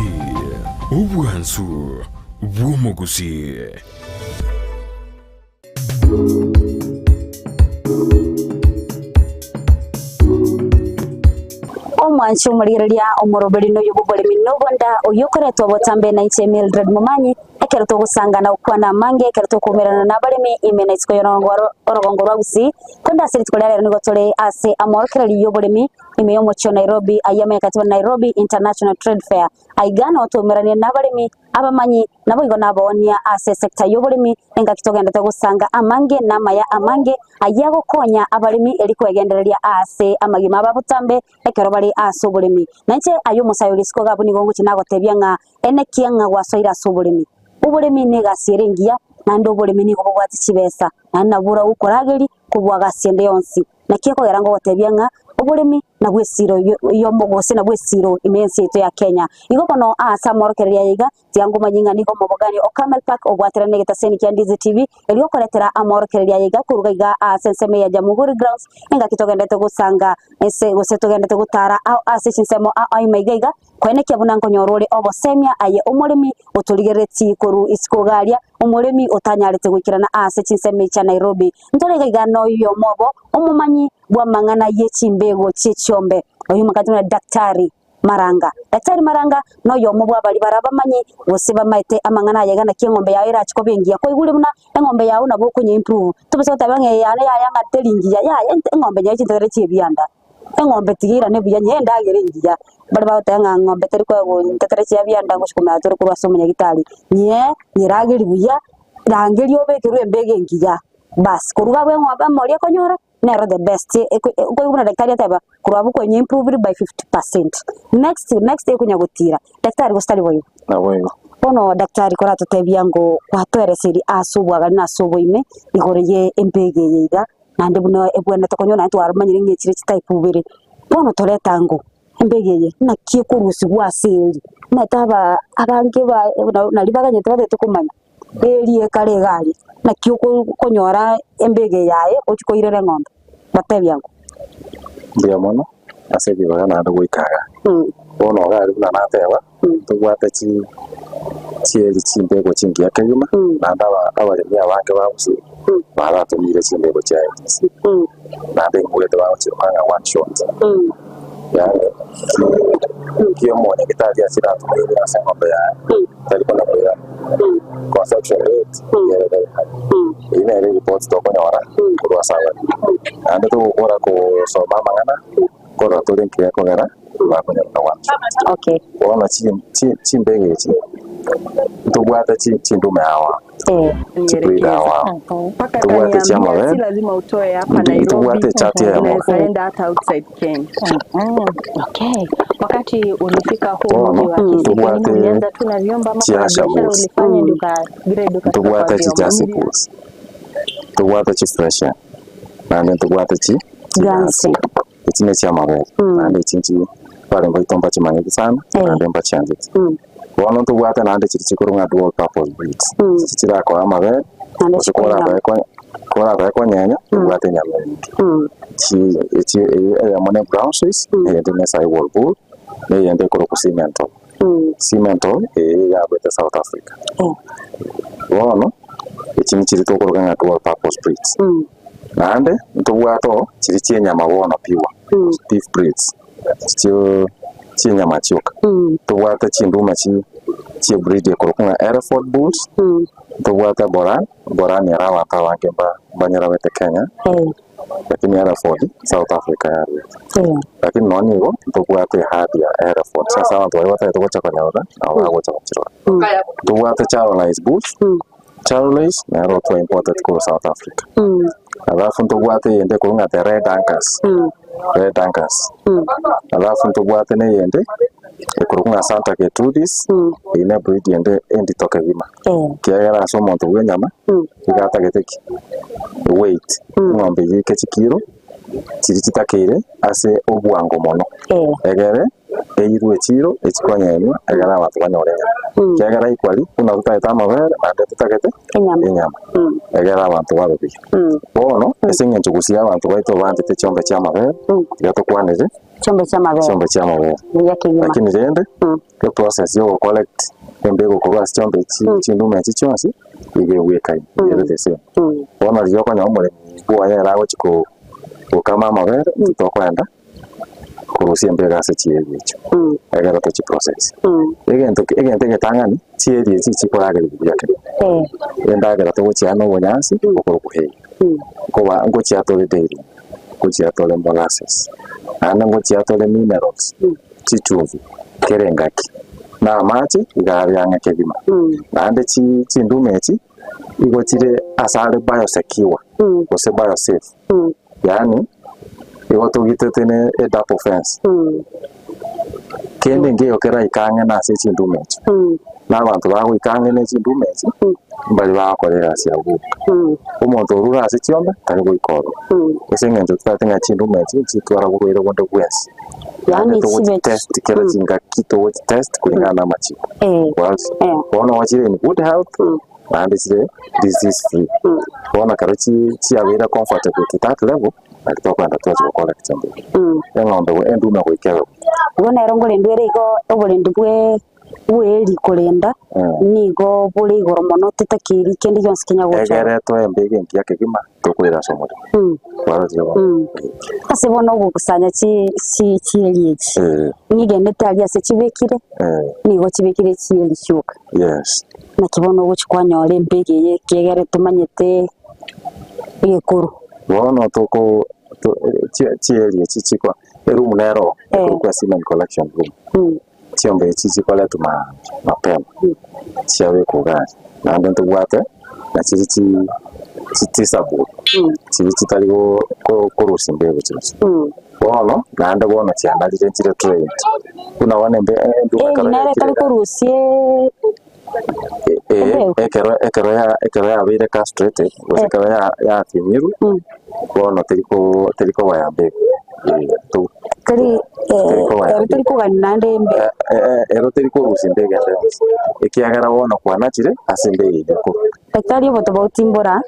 Speaker 1: obwansu bw'omogusii.
Speaker 2: Omwanchi omorigereria omoroberi noyo bw'oboremi nobonda oyio okoretwa botambe na inche Mildred Momanyi Ekero togosangana gokwana amange, ekero tokoumerana nabaremi ime na isiko y'orogongo rwa Gusii, korende ase rituko ria rero nigo tore ase amorokererio y'oboremi ime y'omochie o Nairobi, ayio amanyekanyete buna Nairobi International Trade Fair. Aiga nao twaumeranie nabaremi, abamanyi, naboigo nabaoonia ase esecta y'oboremi engaki togenderete gosanga amange na amaya amange ayio agokonya abaremi eri kwegendereria ase amagima abo abotambe ekero bare ase oboremi. Nainche aye omosae ore isiko iga abwo nigo ngochia nagotebia ng'a Enekia ng'a gwasoire ase oboremi. Oboremi negasi ere engiya, naende oboremi nigo bobwate chibesa, naende nabwo boragokoragerie kobua gasi ende yonsi. Naki ekogera ngogotebia ng'a oboremi nabwo esiro yomo gose nabwo esiro ime y'ense yaito ya Kenya. Igo bono aase amorokererio aya iga, tiga ngomanyie ng'a nigo omobogani o Camel Park obwaterane negetaseni kia Ndizi TV, erio okoretera amorokererio aya iga koruga iga aase ensemo ya Jamhuri Grounds, engaki togenderete gosanga ense gose togenderete gotara ao ase chinsemo ao ime iga iga, Koenekia buna nkonyora ore obosemia aye omoremi otorigereretie korwa isiko iga aria, omoremi otanyarete goikerana aase chinsemo chia Nairobi. Ntore iga iga noyomo obo, omomanyi bw'amang'ana ye chimbego chi'echiombe, oyio omokati buna Daktari Maranga. Daktari Maranga noyomo bw'abaria bare abamanyi gose bamaete amang'ana aya iga naki eng'ombe yao erache koba engiya. Kwaigure buna eng'ombe yao nabo okonya improve, tobasa goteba ng'a eye yane yaya ng'a teri ngiya, yaya eng'ombe nyaye chintetere chi'ebianda. Eng'ombe tiga eirane buya nyaye endagera engiya. Baria bagoteba ng'a ng'ombe teri koegwa ntetere chia bianda ngochi komanya tore korwa ase omonyagitari, nyee nyeragerie buya, rangeria obekerwe embego engiya, baas korwa iga abwo eng'ombe emori ekonyora nero the best okoigwa buna daktari ateba korwa abwo konya improved by 50%, next next ekonya gotira, daktari gose tari boigo?
Speaker 3: Naboigo.
Speaker 2: Bono daktari koratotebia ng'o kwatoereseiri ase obwagare na ase oboime igoro ye embego eye iga, naende buna ebwenerete konyora naende twaromanyire ng'a echire chitype ibere, bono toreta ng'o embego eye naki ekorusigwa ase eri, omanyete aba abange ba nari baganyete batagete komanya. Eeri ekare iga aria, naki okonyora embego eye yaye ochie koirera eng'ombe? Batebia ng'o?
Speaker 3: Mbuya mono ase ribaga naende goika igaa. Bono iga aria buna nateba, tobwate chi chieri chimbego chingiya kegima, naende aba abaremi abange ba gusii baratomire chimbego chia ADC, naende ingwete bagochiroka ng'a one shot. Yaani ki omonyagitari achiratomeire ase eng'ombe yaye, tari kona koirana. Conception rate ere very high. Eyio nere eripoti tokonyora korwa ase abaremi. Naende togokora kosoma amang'ana, nkorora tore nki gekogera bakonyora na one shot.
Speaker 2: Okay.
Speaker 3: Bono chi- chi- chimbego echi, ntobwate chi- chindume ao ao, chibreed ao ao,
Speaker 11: Mpaka
Speaker 3: ntobwate
Speaker 11: akaniambia si
Speaker 3: chiamabere,
Speaker 11: lazima utoe hapa
Speaker 3: ntu-
Speaker 11: Nairobi,
Speaker 3: ntobwate echati eyemo.
Speaker 11: unaweza enda hata outside Kenya.
Speaker 10: Okay. Wakati ulifika huu
Speaker 3: Bono,
Speaker 10: mji wa Kisii, pengine
Speaker 3: ntobwate
Speaker 10: ulianza tu na vyombo ama kuna
Speaker 3: chiasha
Speaker 10: biashara
Speaker 3: bulls,
Speaker 10: ulifanya ndio uka grade ukafika kwa
Speaker 3: ntobwate
Speaker 10: vyombo?
Speaker 3: chijersey bulls, ntobwate chifreshian, naende ntobwate chi
Speaker 2: Guernsey.
Speaker 3: Echi nechiamabere, naende echi nchi bare mbaito mbachimanyeti sana, naende mbachiancheti. Bono ntobwate naende chiria chikorwa ng'a dual purpose breeds, chiria chirakoa amabere,
Speaker 2: Naende
Speaker 3: gose
Speaker 2: chikoa enyama.
Speaker 3: korabae korabae konyenya, obwate enyama enyinge. Chi echi eyemo ne brown swiss, eyende ne sahiwal bull, na eyende ekorokwa simmental. Simmental eye yabete South Africa. Bono, echi nichiria tokoroka ng'a dual purpose breeds. Naende ntobwate oo chiria chi'enyama bono pure, beef breeds, chio chi'enyama chioka. Ntobwate chinduma chi chie breed ekorokwa ng'a Hereford bulls, ntobwate Boran, Boran ere abanto abange mba mbanyerabete Kenya, lakini Hereford South Africa yarwete. Lakini nonye nigo ntobwate eherd ya Hereford, ase abanto baria batagete gocha konyerora nabo bagocha gochirora. Ntobwate Charolais bulls, Charolais nero otwa imported korwa South Africa. Alafu ntobwate eyende ekorwa ng'a the Red Angus, Red Angus. Alafu ntobwate na eyende ekorokwa ng'a Santa Gertrudis, eyio ne breed ende endito kegima. Ekiagera ase omonto bw'enyama, nigo atagete ki? Weight, eng'ombe eyio eke chikiro chiria chitakeire ase obwango mono, egere eirwe echiro echikonyenywa egere abanto banyore enyama. Ekiagera equally buna totagete amabere naende totagete enyama egere abanto babe buya. Bono ase eng'encho gusii abanto baito banchete chiombe chia amabere tiga tokwanere
Speaker 2: Chiombe chia amabere.
Speaker 3: chiombe chia amabere.
Speaker 2: Buya kegima.
Speaker 3: Lakini rende eprocess ya ogocollect embego korwa ase chiombe echi chindume echi chionsi iga egwekaine ere the same. Bono riria okonyora omoremi bwoye ere agochi ko gokama amabere intwe tokoenda korusia embego ase chieri echio, egere tochi process. Egento egento egetang'ani, chieri echi chikoragerigwa buya kegima. Endagera togochiaa na obonyansi okorokwa hay, nkoba ngochia tore dairy, ngochia tore molasses, naende ngochia tore minerals, chichumbi, kera engaki, na amache iga are ang'e kegima. Naende chi chindume echi, igo chire ase are biosecure, gose biosafe. Yaani igo togitete ne edouble fence. Kende nkeiyo keraike ang'e na ase chindume echio. Na abanto bagoika ang'e ne chindume echi, mbari bagokora egasi ya boka. Omonto orure ase chiombe, tari goika ororo. Ase eng'encho totagete ng'a chindume echi nchitwara borwaire bonde bwensi.
Speaker 2: Yaani
Speaker 3: Naende
Speaker 2: chibe
Speaker 3: togochitest kera chingaki togochitest kulingana na amachiko. Bono gochire in good health, naende chire disease free. Bono ekero chiabeire comfortable to that level, nari tokoenda twachi gokora egechando ekio. Eng'ombe endume goika ebe buya.
Speaker 2: Igo nero nkorendwa ere igo oborendi bwe bw'eeri korenda nigo bore igoro mono tetakeiri kende gionsi kenya gocha.
Speaker 3: Egere toe embego engiya kegima. Tokoira ase omorero. Kwarorire bono?
Speaker 2: Ase bono ogokusanya chi chi chieri echi, nigenete aria ase chibekire, nigo chibekire chieri chioka.
Speaker 3: Yes.
Speaker 2: Naki bono ogochi kwanyora embege eye ekiagera tomanyete egekoro.
Speaker 3: Bono toko to chie chieri echi chikwa eroom nero ekorokwa semen collection room. Chiombe echi chikoretwa ma mapema chiabekwa iga aria, naende ntobwate na chiria chi chitisabwe chiria chitari go ko korusia mbegu chirochio. Bono naende bono chianarire nchire trained, buna bono embe enduka
Speaker 2: Eri
Speaker 3: ekero
Speaker 2: nere
Speaker 3: yaikire
Speaker 2: etari
Speaker 3: iga
Speaker 2: korusia
Speaker 3: eh
Speaker 2: embegu?
Speaker 3: ekero ekero ya ekero yabeire castrated gose ekero ya yapimirwe, bono teri ko teri kogoya mbegu eh to
Speaker 2: Teri
Speaker 3: teri kogoya
Speaker 2: ero teri
Speaker 3: mbegu.
Speaker 2: kogania naende embe.
Speaker 3: Ero teri korusia mbegu ende yonsi, ekiagera bono kwanachire ase embegu eyio korwa.
Speaker 2: Daktari obotobauti mbora,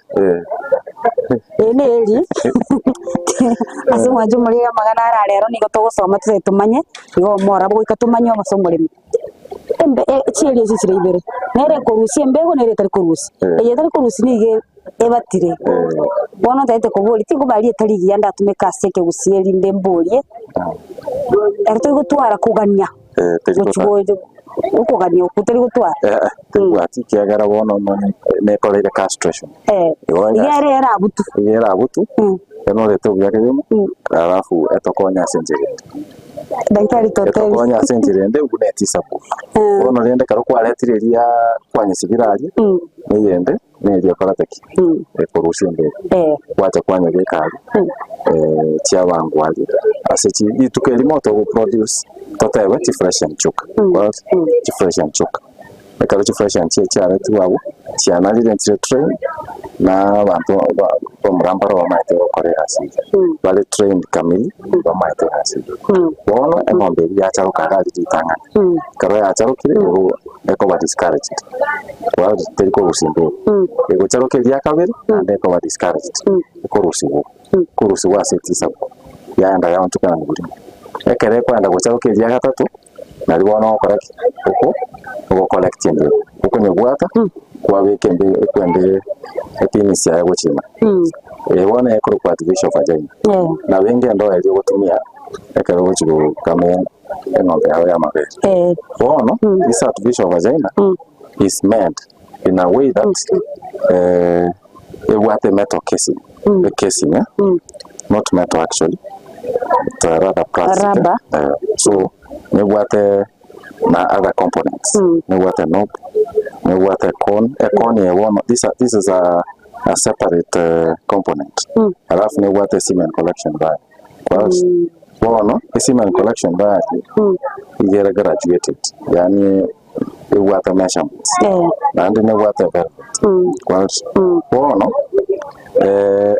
Speaker 2: eye neri ase omwancho omoriri amang'ana ara rero nigo togosoma tose tomanye, igo omorabo goika tomanye ase omoremi. Embe chieri echi chire ibere, nere ekorusia embego nere etari korusia. Eye etari korusia nigo ebatire. Bono ntagete koboria, tinkobaria etari rigiya ndatumeke ase ekegusii erinde mborie, ero tori gotwara kogania gochi gocha okogania okwo tori gotwara.
Speaker 3: Tibwati ekiagera bono nonye nekoreire castration. Igo
Speaker 2: Iga ere erabutu.
Speaker 3: Iga erabutu, enorete obuya kegima, alafu etokonye ase enchera ende.
Speaker 2: Daktari totebi.
Speaker 3: Etokonye ase enchera ende buna etisabu. Bono rende ekero kwaretire eria kwanyesibire aria, neyende neria ekorete ki? Ekorusia embere. Gwacha kwanyebeka aria, chiabangwa aria, ase chi rituko erimo togoproduce totebe chifresh and choka. Chifresh and choka. Ekero chifresh and chia chiaretirwe abwo, chianarire nchire trained, na abanto ba bamura mbaro bamaete gokora egasi eyio. Bare trained kamili, bamaete egasi eyio. Bono eng'ombe eria yacharoka iga aria ritang'ani, ekero yacharokire igo ekoba discouraged, kwarora teri korusia mbegu. Egocharoka eria kabere, naende ekoba discouraged, ekorusigwa, ekorusigwa ase etisabu, yaenda yaonchokana na oborimo. Ekero ekoenda gocharoka eria gatato, Nario bono ogokora ki? Oko ogocollect embegu, okonyebwata kwabeka embegu ekwende epenis yaye gochia ime. Eye bono ekorokwa artificial vagina. Nabo enga endoo eria ogotumia ekero ogochia gokama eng'ombe yao ya amabere. Bono this artificial vagina is made in a way that ebwate metal casing, a casing eh, not metal actually, but rather plastic eh,
Speaker 2: Rubber.
Speaker 3: eh, so nebwate na other components, nebwate knob, nebwate cone, a cone eye bono this a this is a a separate eh, component, alafu nebwate semen collection bag, bono esemen collection bag iga ere graduated, yaani ebwate measurements naende nebwate velvet quality. Bono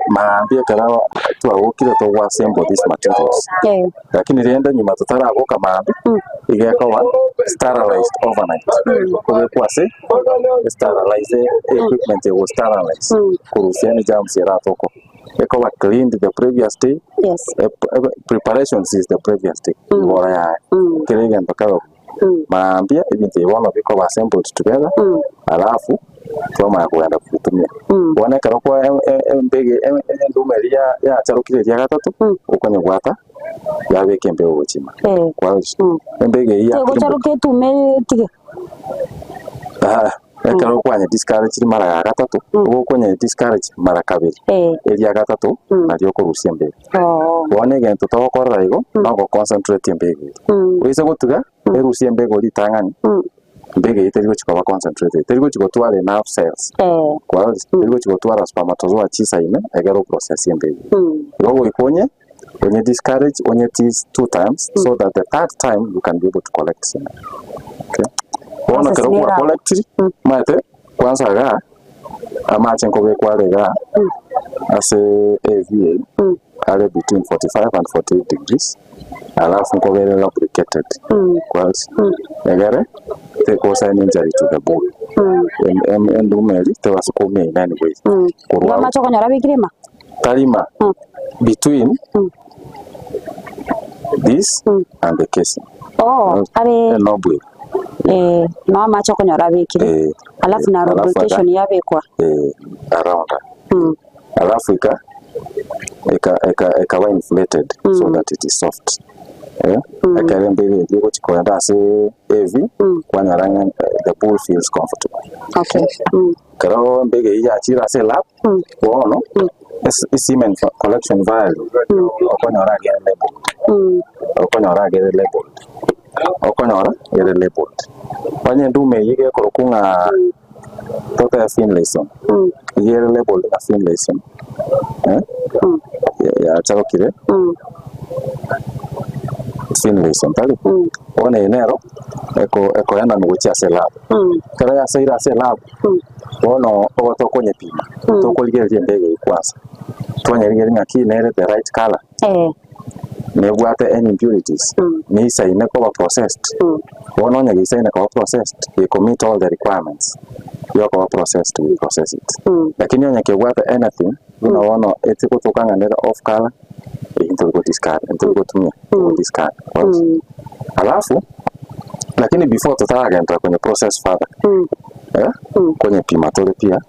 Speaker 3: maambia ekero twabokire togwa assemble these materials lakini rende nyuma totaraboka maambia iga ekoba sterilized overnight kobekwa ase sterilize equipment ego sterilize korusia any germs eratoke ekoba cleaned the previous day preparations is the previous day igoro yaye kera egento kebe Mambia ebinto ebi bono bikoba assembled together, alafu twamanya kogenda kobitumia. Bono ekero kwa embege enduma eria yacharokire eria gatato, okonyebwata yabeka embego gochia ime. Kwarora? Embego eyio ya
Speaker 2: Tegocharoka etume etige.
Speaker 3: Ekero kwanye discourage mara ya gatato, ogokonye discourage mara kabere, eria gatato nario okorusia embego. Bono egento togokorera igo, nogo concentrate embego eria. Oise gotiga erusie embego ritang'ani, embego eyio teri gochi koba concentrated, teri gochi gotwara enough cells, kwarorire? Teri gochi gotwara spermatozoa chisaine egere oprocess embego eyio. Igo goika onye onye discourage onye tease two times so that the third time you can be able to collect semen. Okay. Bono
Speaker 2: Process
Speaker 3: ekero
Speaker 2: nere
Speaker 3: kwa
Speaker 2: abo.
Speaker 3: collectiri, omanyete kwanza igaa amache nkobekwa are igaa ase AV eye are between 45 and 48 degrees alafu nkobere lubricated kwanza egere tekosa any injury to the bone endume eri tebasa koumia in any way
Speaker 2: Igo
Speaker 3: korwa
Speaker 2: amache okonyora abekire ima?
Speaker 3: tarima between this and the casing.
Speaker 2: Oh, are
Speaker 3: Enob eye.
Speaker 2: eh, no amache okonyora abekire
Speaker 3: Eh,
Speaker 2: alafu na
Speaker 3: alafu
Speaker 2: lubrication
Speaker 3: aga
Speaker 2: yabekwa
Speaker 3: eh, around. Alafu eka eka eka ekaba inflated so that it is soft. Eh, ekero embego eria egochi kogenda ase heavy, kwanyora ng'a the bull feels comfortable.
Speaker 2: Okay.
Speaker 3: Ekero embego eyio yachire ase elap, bono ase semen collection vial, okonyora agere labelled, okonyora agere labelled, okonyora ere labelled. Onye endume eyio gekorokwa ng'a totebe Finlayson, eyio ere labelled ng'a Finlayson, yacharokire Finlayson tari? Bono eye nero ekoenanwa gochia ase elab. Ekero yasoire ase elab, bono ogo tokonyepima, tokorigereria embego eyio kwanza, twanyerigereria ng'aki nere the right colour, nebwate any impurities, neisaine koba processed, bono onye geisaine koba processed, eko meet all the requirements yokoba processed we process it. Lakini onye kebwate anything, buna bono etigotoka ng'a nere off colour, eyio ntori go discard, ntori gotumia, togo discard. Alafu, lakini before totaragenderera konye process further, eh, konyepima tore pia,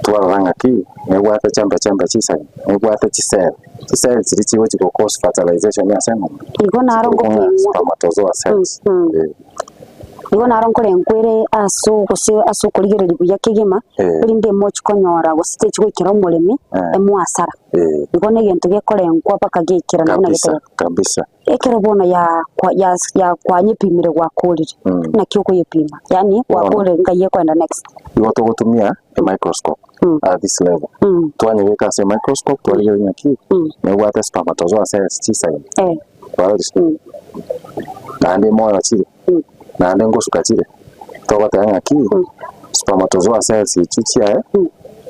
Speaker 3: twarora ng'aki nebwate chembe chembe chisani, nebwate chisel, chisel chiria chigochi go cause fertilization ase eng'ombe,
Speaker 2: Igo naro
Speaker 3: chikorokwa ng'a
Speaker 2: ngopimwa.
Speaker 3: spermatozoa cells, eh.
Speaker 2: Igo naro nkorenkwa ere ase gose ase okorigereria buya kegima,
Speaker 3: Eh.
Speaker 2: erinde emochi konyora gose techi goikera omoremi,
Speaker 3: Eh.
Speaker 2: emoasara.
Speaker 3: Eh.
Speaker 2: Igo na egento gekorenkwa mpaka geikera buna
Speaker 3: Kabisa,
Speaker 2: getagete.
Speaker 3: kabisa.
Speaker 2: Ekero bono ya kwa ya ya kwanyepimire gwakorire, naki okoyepima? Yaani
Speaker 3: Bono.
Speaker 2: gwakorire nkai ekoenda next.
Speaker 3: Igo togotumia emicroscope at this level. Twanyebeka ase emicroscope twarigereria ng'aki nebwate spermatozoa cells chisaine.
Speaker 2: Eh.
Speaker 3: Kwarorire? Naende moyo chire, naende ngosuka chire, togoteba ng'aki spermatozoa cells echio chiaye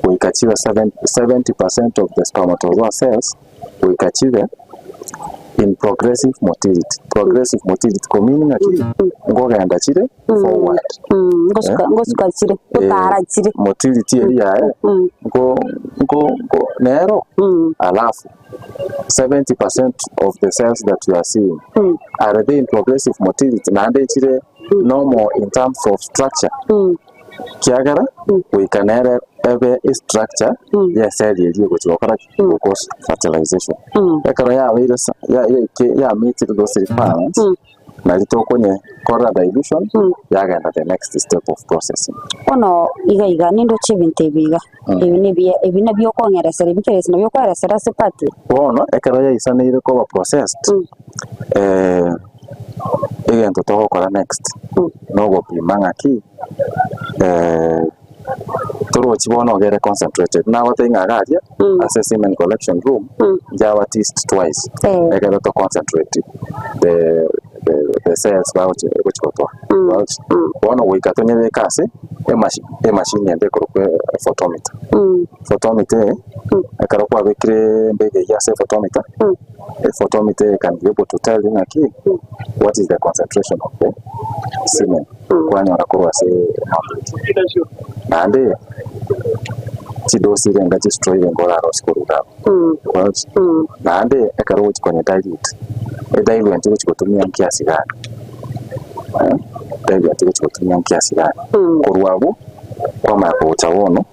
Speaker 3: goika chibe 70% of the spermatozoa cells goika chibe in progressive motility. Progressive motility komeaning ng'aki nkogenda chire forward.
Speaker 2: Ngosuka ngosuka chire, gotara chire.
Speaker 3: Motility eria yaye nko nko nko nero alafu 70% of the cells that you are seeing are they in progressive motility naende chire normal in terms of structure kiagera goika nere ebe estructure ye cell eria egochi gokora ki? Go cause fertilization. Ekero yabeire sa ya yaike ya meetire those requirements nari tokonye kora dilution yagenda the next step of processing.
Speaker 2: Bono iga iga nindoche ebinto ebi iga, ebi nebiya ebi nabio okong'eresera ebi kera nabio okoeresera ase party.
Speaker 3: Bono ekero yaisaneire koba processed, egento togokora next nogopima ng'aki torochi bono ogere concentrated. Nagotebia ng'a iga aria ase semen collection room nchaba at least twice ekero to concentrate the the cells bagochi egochi gotoa. Bono goika tonyebeke ase emashi emashini ende ekorokwa photometer. Photometer eye ekero kwabekire embego eywo ase photometer, ephotometer eye can be able to tell you ng'aki what is the concentration of the semen kwanyora korwa ase eng'ombe eywo. Naende chidosi irenga chistraw irenga orarosie korwa iga abwo, okorochi? Naende ekero ogochi konya dilute, ediluent ogochi gotumia nkiasi gani diluent ogochi gotumia nkiasi gani. Korwa abwo kwamanya kogocha bono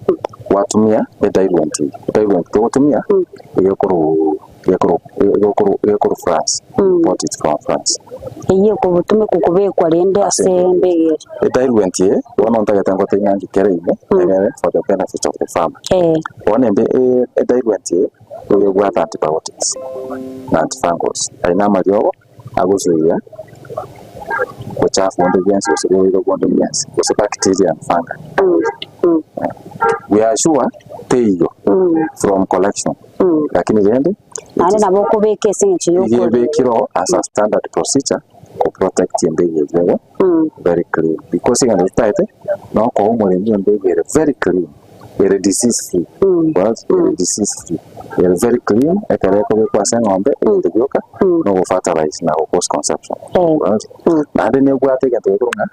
Speaker 3: gwatumia ediluent eywo, ediluent togotumia egekorwa gekorwa egekorwa egekorwa France, bought it from France.
Speaker 2: Eyio ekogotumekwa kobekwa rende ase embego eria.
Speaker 3: Ediluent eye bono ntagete ngotebi ng'a ngikere ime egere for the benefit of the farmer. Bono embe ediluent eye nigo ebwate antibiotics na antifungals, aye na amariogo agosuia obochafu bonde bwensi gose oborwaire bonde bwensi gose bacteria and fungi. We are sure teiyo from collection lakini rende
Speaker 2: Naende nabo okobeka ase eng'encho
Speaker 3: iga
Speaker 2: y'okoria.
Speaker 3: ebekire oo as a standard procedure ko protect embegu eria ebe very clean because egento totaete nokoa omoremi embegu ere very clean. ere disease free, ere disease free, ere very clean ekero ekobekwa ase eng'ombe egento gioka na ogo fertilize na go cause conception. Naende nebwate egento gekorwa ng'a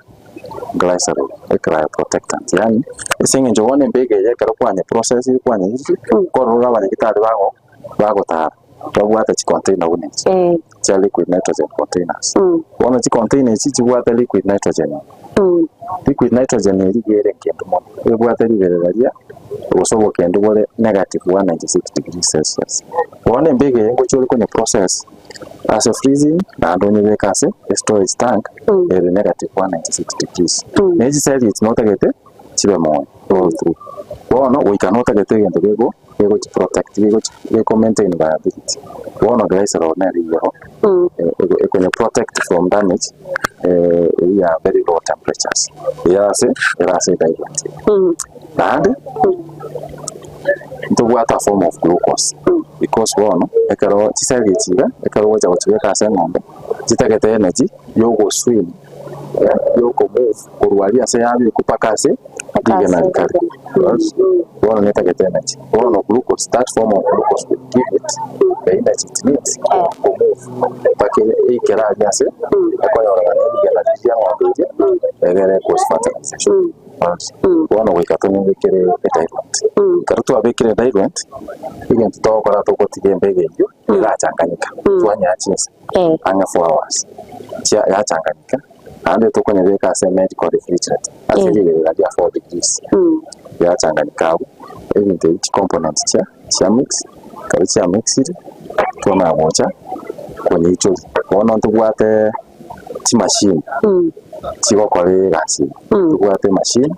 Speaker 3: glycerin, e cryoprotectant yaani ase eng'encho bono embego eye ekero kwanye process kwanyeyiri nkorora abanyagitari bago bagotara babwate chicontainer buna echi chia liquid nitrogen containers. Bono chicontainer echi chibwate liquid nitrogen. Liquid nitrogen eria iga ere enkendu mono, ebwate riberera ria gose obokendu bore negative 196 degrees Celsius. Bono embega eye ngochia ore konye process ase freezing naende onyebeke ase estorage tank ere negative 196 degrees. Na echiseli echi notagete chibe moyo all through. Bono goika notagete egento gego gegochi protect gegochi geko maintain viability. Bono glycerol nere igoro ekonye protect from damage eywo ya very low temperatures eye ase ere ase ediluent eye. Naende ntobwate a form of glucose because bono ekero chisegi echi iga ekero ogocha gochibeka ase eng'ombe chitagete energy ya ogoswim ya okomove korwa aria ase yabekwa mpaka ase rigena rikare bono netagete energy bono glucose that form of glucose will give it the energy it needs komove mpaka eikere aria ase ekonyorana na rigena riria ria eng'ombe eria egere cause fertilization. Bono goika tonyebekere ediluent. Ekero twabekire ediluent, egento togokora togotiga embego eyio erachanganyika, twanyea chinsa ang'e 4 hours, chia yachanganyika, naende tokonyebeka ase medical refrigerator ase riberera ria 4 degrees, yachanganyika abwo, ebinto ebi chicomponents chia chia mix, ekero chia mixiri, twamanya gocha konyeichoria. Bono ntobwate chimashini chigokora egasi eye, tobwate emashini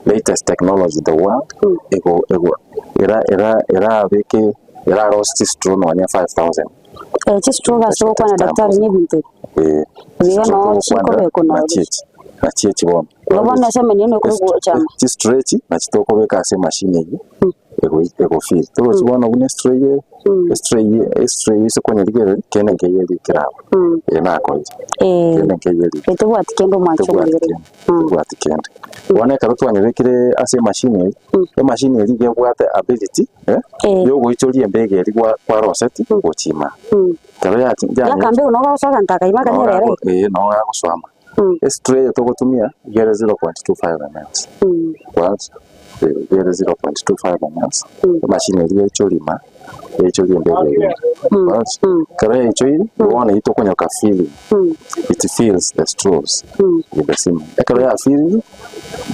Speaker 3: latest technology in the world ego ego era era erabeke erarosie chistraw nonya 5000.
Speaker 2: Chistraw ase ogokwana daktari na ebinto ebi.
Speaker 3: Eh,
Speaker 2: Iga
Speaker 3: chistraw
Speaker 2: noo
Speaker 3: togokwanera
Speaker 2: chikobekwa noro
Speaker 3: nachi echi nachi echi bono.
Speaker 2: Igo bono ase emenwa eye ekobekwa gochama.
Speaker 3: Chistraw echi nachi tokobeka ase emashini eywo ego fill. Torochi bono buna estraw eye estraw eye estraw eye ase konyerigereria kende nkeiyo erikire abwo. Eye nakoire. Kende nkeiyo erikire.
Speaker 2: Tobwati kende omwancho
Speaker 3: Tobwati
Speaker 2: omorigereria.
Speaker 3: kende, tobwati kende. Bono ekero twanyebekire ase emashini eye, emashini eria iga ebwate ability yogoichoria embega eria gwa kwaroseti gochia ime. Ekero yachi
Speaker 2: Yaka mbegu nogo ogosoa egento akaima akanyerera
Speaker 3: ee nogo agosoa Estraw eye togotumia iga ere 0.25 mls. Kwanza iga ere 0.25 mls, emachine eria yaichoria ima, yaichoria embego eria ime. Kwanza ekero yaichoire, bono eywo tokonyoka filling, it fills the straws with the semen. Ekero yafillire,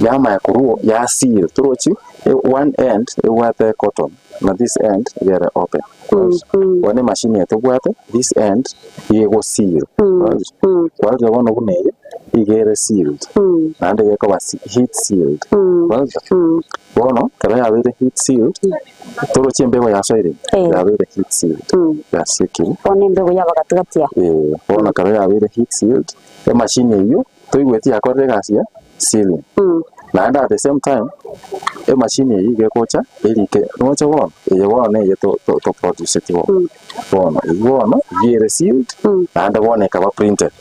Speaker 3: yamanya korwa ya seal, torochi one end ebwate cotton na this end iga ere open. Bono emachine eye tobwate, this end iga ego seal, kwarorire bono buna eye iga ere sealed, naende iga ekoba heat sealed, kwarorire? Bono ekero yabeire heat sealed, toroche embego yasoire ime, yabeire heat sealed, yasiekire.
Speaker 2: Bono embego yaba gatigati aa.
Speaker 3: Eeh, bono ekero yabeire heat sealed, emachine eywo toigweti yakorire egasi ya sealing, naende at the same time, emachine eywo iga egocha erike noche bono, eye bono neye to to toproduceti bono, bono eywo bono iga ere sealed, naende bono ekaba printed.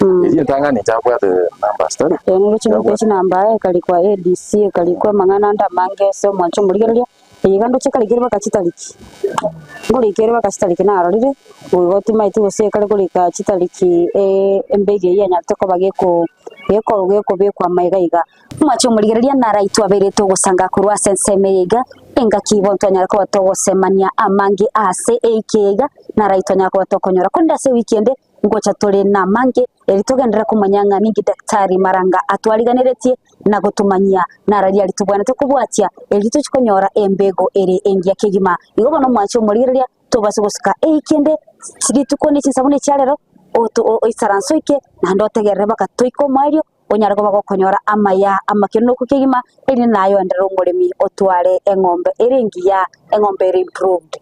Speaker 3: Eria entang'ani nchabwate numbers tari?
Speaker 2: Eye nigo chibwate chinamba, ekarikwa ADC, ekarikwa amang'ana ande amange ase omwancho omorigereria, eye iga ndoche ekarikire mpaka chitariki, nkorika ere mpaka chitariki narorire, boigo timaeti gose ekare korika chitariki embegi eyio yanyarete koba geko geko gekobekwa amaiga iga. Omwancho omorigereria naraitwe abeire togosanga korwa ase ensemo eye iga, engaki bono twanyara koba togosemania amange ase eiki eye iga, naraitwe twanyara koba tokonyora. Korende ase ewiki ende, Ngocha tore namange, erio togenderere komanya ng'a ninki Daktari Maranga atwariganeretie na gotomanyia nararia aria tobwenerete kobwatia erio tochie konyora embego ere engiya kegima. Igo bono omwanche omorigereria tobase gosuka eiki ende rituko ne chinsa buna echia rero oisaranse oike naende otegerere mpaka toike omoerio onyare koba gokonyora amaya amakenonoko kegima erinde naye oenderere omoremi otware eng'ombe ere engiya, eng'ombe ere improved.